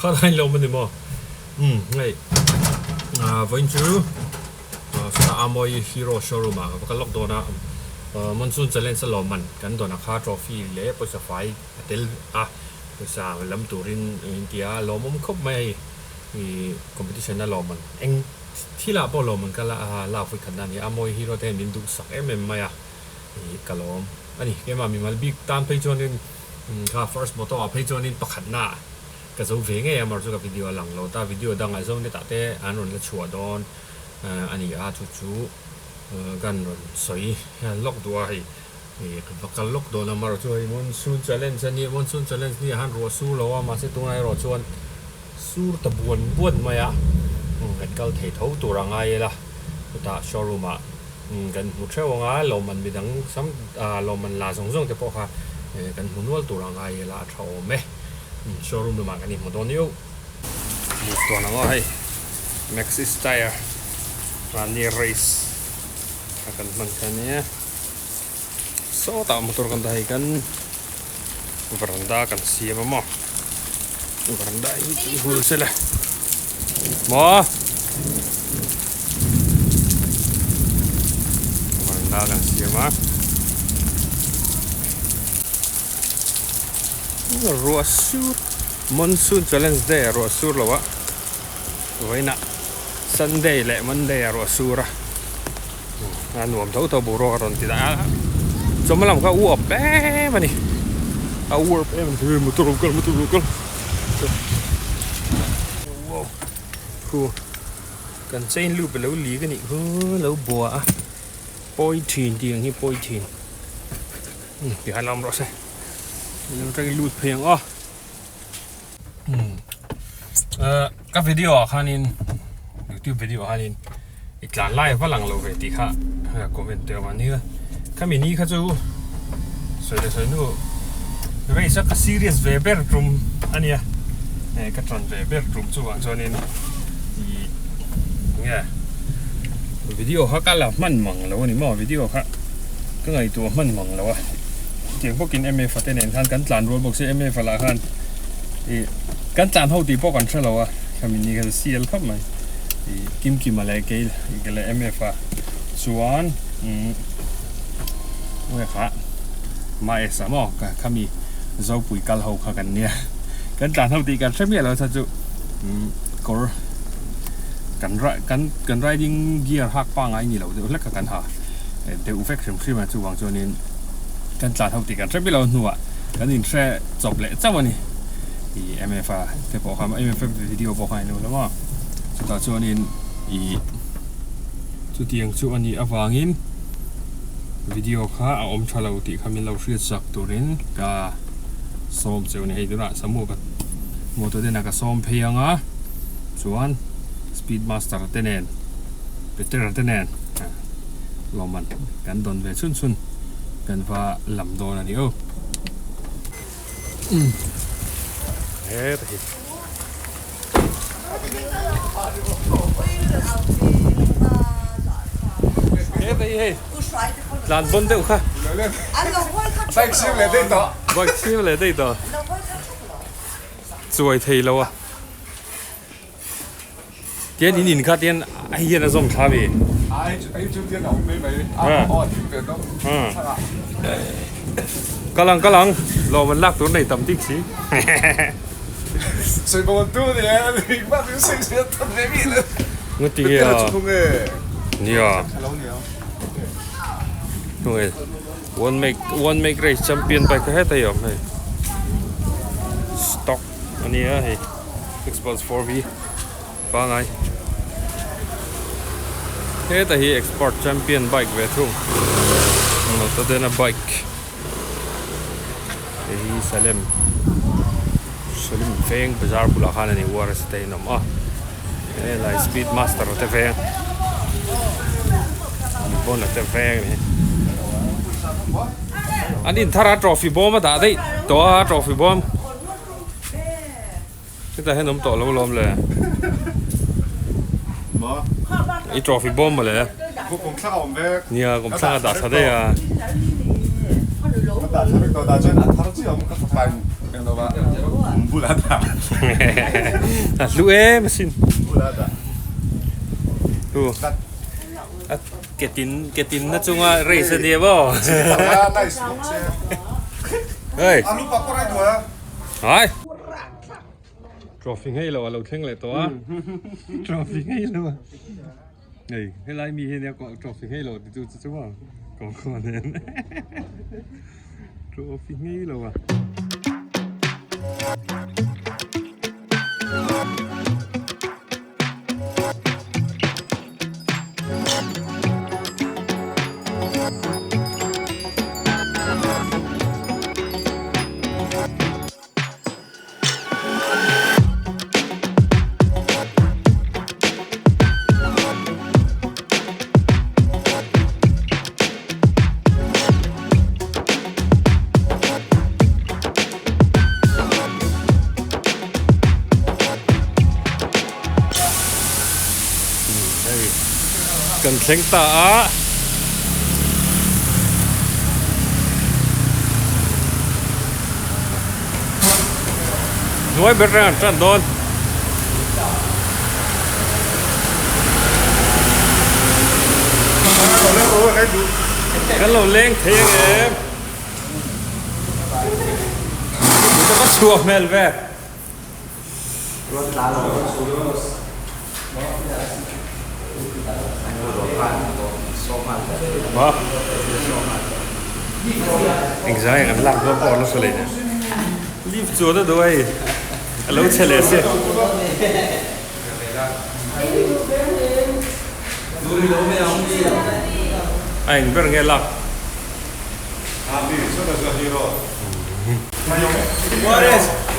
Khalai lo mani maw? Umm hei vawiin chu sawtah Amawi Hero showroom ah ka va kal lawk dawn a, Monsoon Challenge a lawmman kan dawn a kha trophy leh pawisa fai a tel a, pawisa lam turin in ti a, lawmawm khawp mai a hei ih competition a lawmman eng thil ah pawh lawmman ka lak vawi khat na a ni a, Amawi Hero te hian min duhsak em em mai a ih ka lawm a ni. Keimah mimal bik tan phei chuanin kha first moto ah phei chuanin pakhatna ah Ka zo ve ngei a, amaherawhchu chu ka video a lang lo ta, video dangah zo netah te an rawn la chhuah dawn a ni a, chu chu kan rawn sawi lawk duh a hei ka va kal lawk dawn a, amaherawhchu hei monsoon challenge a nia, monsoon challenge nia han ruah sur lo a, mahse tunah erawh chuan sur ta buan buan mai a, kan kal thei tho tur a ngai ila, chutah showroom ah Kan hmu theuh ang a, lawmman midang sam lawmman la zawng zawng te pawh kha kan hmu nual tur ang a ila a tha awm e. Showroom lamah kan inhmu dawn io. Move tawn ang aw hei Maxxis tyre mahni race a kan hman kha ania. Sawtah motor kan dah hei kan veranda kan siam a maw veranda hi tih hul se le maw veranda kan siam a ruah sur monsoon challenge day a ruah sur lo a vawiinah sunday leh monday a ruah sur a. A nuam tho tho boruak a rawn ti dah a, chawhma lam kha a uap em a ni, a uap em a ni, motor lo kal motor lo kal wow khu kan chain loop alo lik a nih khu lo bua a pawi thin tih ang hi pawi thin ti han awm rawh se ilo atangin lut phei ang aw ka video ah khanin youtube video ah khanin i tlan lai va lang lo ve tih kha comment te awm a nia khami ni kha chu sawi leh sawi nu race a ka serious ve ber tum a nia ka tan ve ber tum chuvang chuanin ih enge video kha ka la hman mang lo a ni maw video kha ka ngaihtuah hman mang lo a. Tiang bawkin MF te nen khan kan tlan rual bawk se MF lah khan ih kan tlan ho tih pawh kan hre lo a khami ni kha sial khawp mai ih Kim Kima leh kei leh MF a chuan umm nge kha Maes a maw khami Zopui kal ho kha kan nia kan tlan ho tih kan hre miah lo chhan chu umm kawr kan kan kan riding gear hak pangngai ni lo deuh hlek kha kan ha deuh vek hrim hrim a chuvang chuanin kan tlan ho tih kan hre miah lo hnuah kan inhre chawp leh chauh a ni ih MFA te pawh kha MFA video pawh kha a inlo hlawm a chutah chuanin ih chutiang chu a nih avangin video kha a awm tha lo tih kha min lo hriat chak turin ka sawm cheu a ni hei tunah samu ka motor te nen ka sawm phei ang a chuan speed master te nen Peter te nen. Lawmman kan dawn ve chhun chhun kan va lam dawn a ni aw. Heta hi. Heta hi hei tlan bawn deuh kha. Bike siam leh daih tawh. Bike siam leh daih tawh. Chuai thei lo a. Tian in in kha tian hei hian a zawm thla ve. Kal ang kal ang lawm an lak tur nei tam bik si. Ngati nge a nia tunge one make one make race champion bike kha heta hi a awm hei stock ania hei. Xbox 4V pangai heta hi expert champion bike ve thung Motodena bike hei hi Salem Salim veng bazar bulah khan ani waresi te in awm a helai speed master te veng bona te veng ani an inthar a trophy bawm a dah daih tawh a trophy bawm. Hetah hian awm tawh lo lawm le. I trophy bawm mawle. Nia kum thlanga dah tha daih a. Bula dah. A hlu em asin. Bula dah. Tu. A ketin ketin na chunga race ania maw. Nice bawk che. Hei. A lu pa pawh rai duai a. Hai. Trophy ngei lo a lo thleng leh tawh a. Trophy ngei lo a. Hei helai mi hi ania trophy ngei lo ti tu chu chu maw. Kawngkhawh nen. Trophy ngei lo a. Hei kan thleng ta a. Hnuai ber reng an tan dawn. Kan lo leng thei ang em? Ka va chhuah hmel ve. Engzai an lak dawn pawh nasa leh nen. Lift chuan a duh hei a lo che leh si. A eng ber nge lak.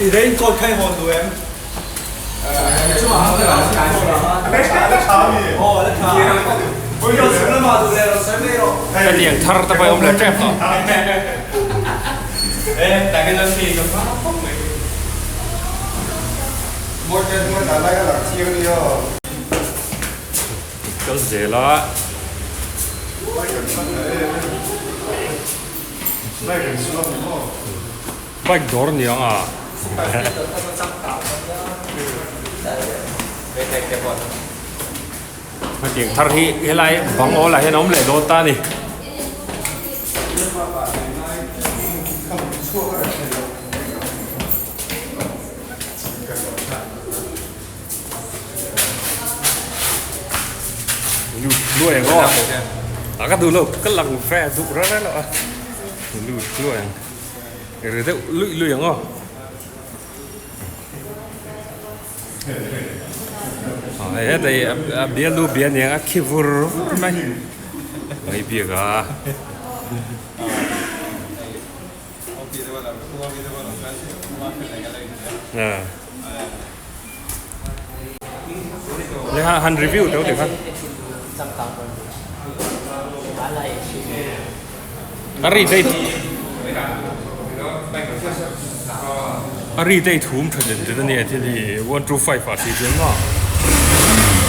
I raincoat kha i hawn duh em? Hetiang thar te pawh i awm leh tep tawh. Kal zel a. Bike dawr ni ang a. Hetiang thar hi helai bang awl ah hian a awm leh dawn ta a ni. Lut luai ang aw. A ka duh lo ka lang ve duh reng reng lo a. Lut luai ang. Ri deuh luih luih ang aw. Hei hetei a bialnu bia aniang a khi vur vur mai. Mai biak a. Lekha han review teuh lekha. A ri dei a ri dei thum tha den den ania thil hi 125 ah si chuan maw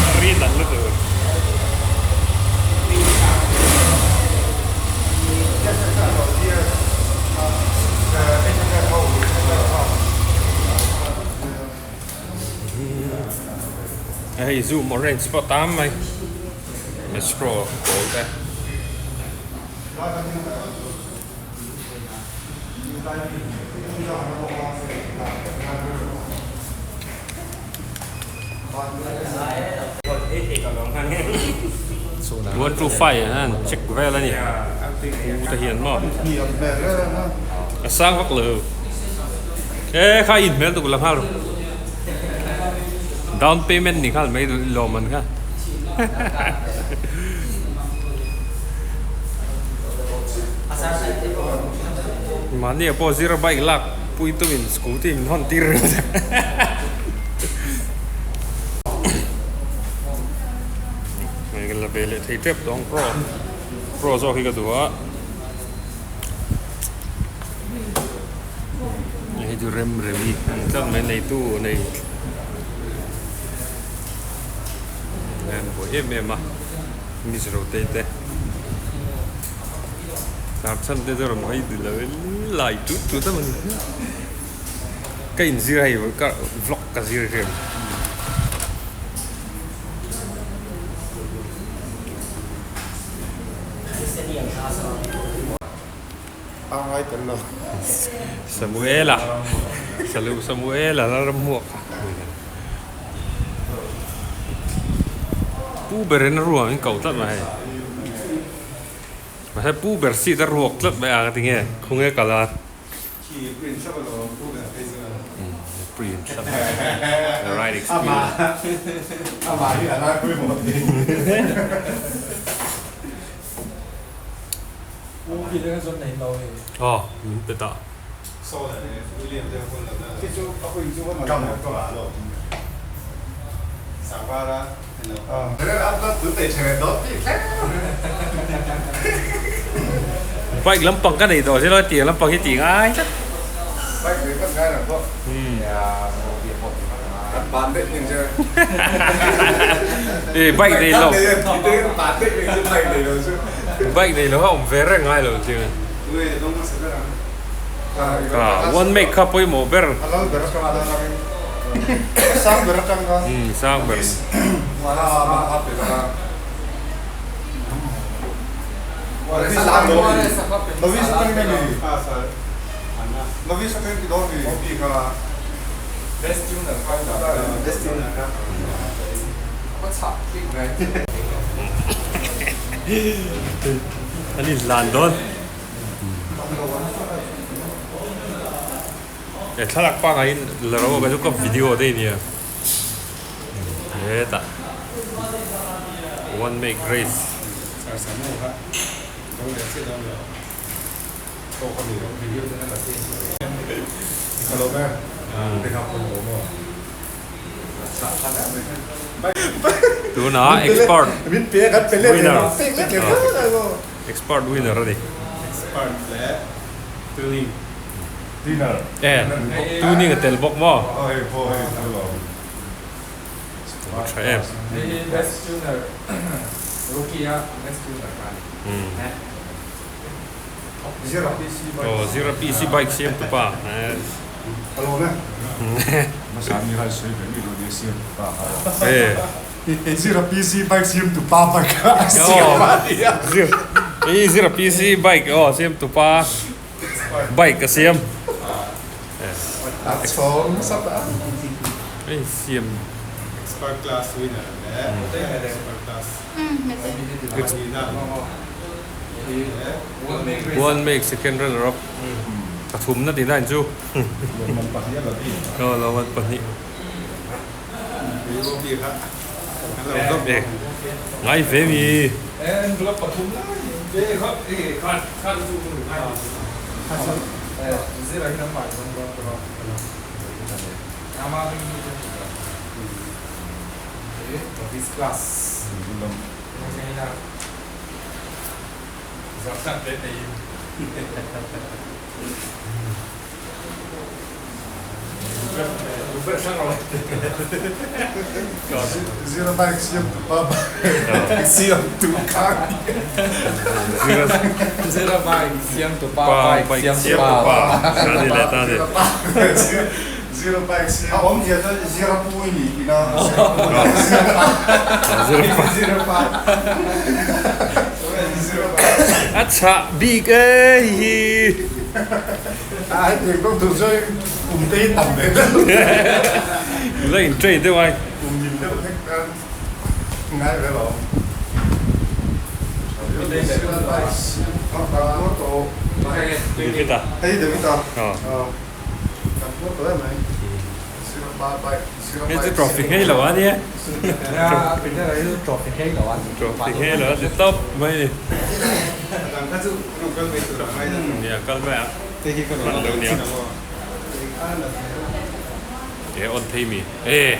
a ri nalh lutuk. Hei zoom orange pawh tam mai astro pawl te. 125 an check vel a ni pu te hian maw a sang vak lo e kha in hmel tuk la nghal rawh down payment ni nghal mai lawm an kha mahni ah pawh zira bike lak pui tumin scooty min hawn tir ringawt a. Hei ka la ve leh thei tep tawh ang pro pro zawk hi ka duh a hei chu rem rem hi ang tlat mai neitu nei an buai em em a miss rotate te tar chhan te chu rawn hawi duh lo in lai tut tut a mawni. Ka inzir hei ka vlog ka zir hrim. Pangngai tel lo. Samuela Salu Samuela la ram hmuak kha. Pu ber in a ruang in ko tlat mai hei. Mahse pu ber seat a ruak tlat mai a ka ti nge khawnge kal a. Khi print thlap alawm pu ber phei chuan. Print thlap the right experience. Amah hi a lai pawimawh thei. Aw min pe ta. Bike lampang ka nei tawh zir a tiang lampang hi tih ngai tlat. Bike nei lo bike nei lo a awm ve reng ngai lo chiang a one make kha pawimawh ber sang ber An inhlan dawn. He thlalak pangaiin la ro ka chu ka video te nia. Hetah one make race. Tuna expert winner expert winner a ni. E tuning a tel bawk maw? Tha em. Aw zira PC bike siam tu pa. Zira PC bike siam tu pa bike a siam a nia. Hei zira PC bike aw siam tu pa bike a siam. A chhawng sap a. Hei siam. Expert class winner leh expert class. One make second runner up pathumna tih na in chu aw lawmman pahnih ngai ve mi Zira bike siam tu pa bike siam tu kha Zira bike siam tu pa bike siam tu pa Zira bike siam a awmzia chuan zira pu i ni tihna zira pa A chhah bik e hi. A hetiang deuh tur chuan kum te hi tam ve deuh. La in train deuh ai. Kum nim deuh hlek tan ngai ve lo. Zira bike siam tu David a. Hei David a. Hei chu trophy ngei lo a nia. Trophy ngei lo a ti tawp mai ni. Nia kal mai a. Hman lo nia. E on thei mi. E.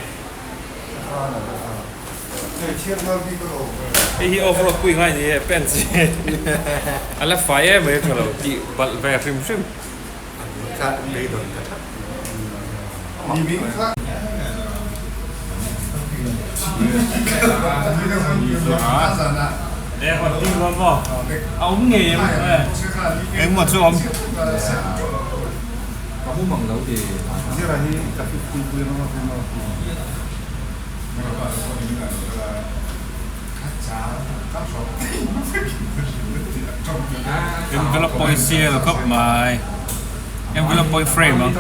Hei hi off road pui ngai ni e pants hi. A la fai em mai tha lo tih balh ve hrim hrim. Engmaw chu awm. Ka mu mang lo ti. Zira hi ka 50 pui anga ka no ti. Envelope pawh hi sial khawp mai envelope pawh hi frame ang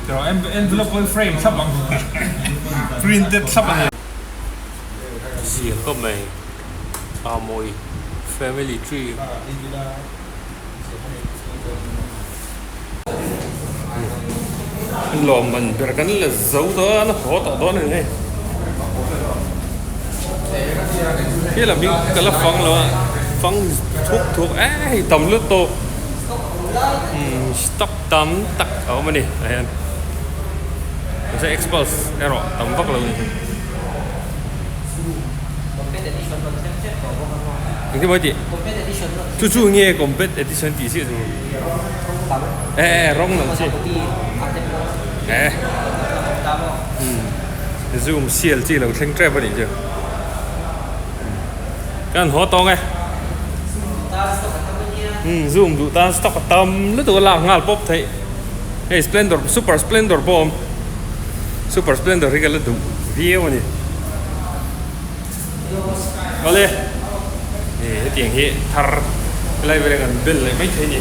tiraw envelope pawh hi frame thlap ang printed thlap a ni. Sial khawp mai a mawi family tree. Lawmman ber kan la zo dawn a haw tawh dawn a ni hei. He lam hi ka la fang lo a fang thuk thuk e hei tam lut tawk umm stock tam tak a awm a ni ah hian mahse expose erawh tam vak lo a ni. Engtin maw i tih? Chu chu nge Combat Edition tih chiah chu? E e rawng lam chi. E Zoom sial chi lo thleng tep a nih chu. Kan haw tawng e. Zoom duh tan stock a tam lutuk a lak nghal pawp theih. Hei Splendor Super Splendor pawh a awm. Super Splendor hi ka la duh viau a ni. Awle eh hetiang hi thar helai velah kan bel leh mai thei a ni.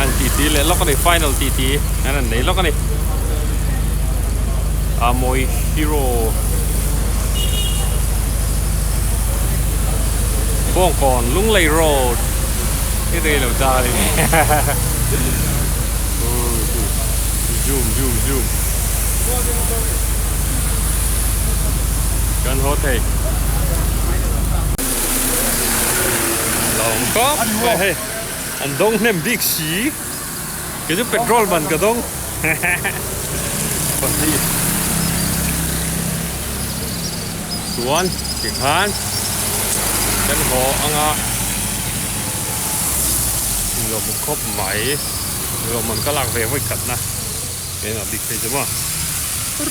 An titi leh lawk a ni final titi an rawn nei lawk a ni. Amawi hero Bawngkawn Lunglei road hi rei lo ta a ni zoom zoom zoom kan haw thei lawng khawp mai hei an dawng hnem bik si. Kei chu petrol man ka dawng pahnih chuan tikhan kan haw anga lawmawm khawp mai lawmawm ka lak ve vawi khat na engah bik phei chu maw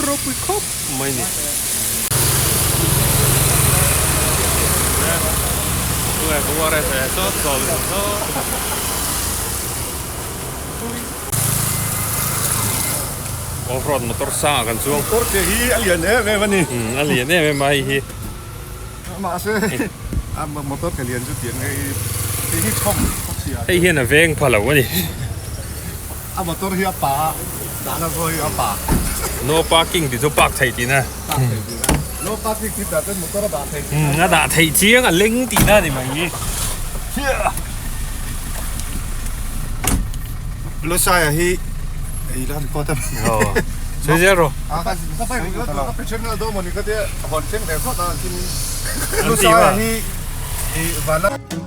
ropui khawp mai ni. Off road motor sang ah kan chuang. Motor ke hi a lian em em a ni. Umm a lian em em a hei hi. Mahse a motor ke lian chu tiang hei hei hi chhawm khawp si a. Hei hian a veng pha lo a ni. A motor hi a pa a, dahna zawi hi a pa. No parking tih chu park theih tihna. Park theih tihna. No parking tih dah chuan motor a dah theih tihna. Umm a dah theih chiang a leng tihna a ni mai hi. Lusaia hi ei la record a. Aw. Sawi zel rawh. Ka pai ringawt lo ka pe then do mawni ka tia hawn thleng ve phawt a tin Lusaia hi i van.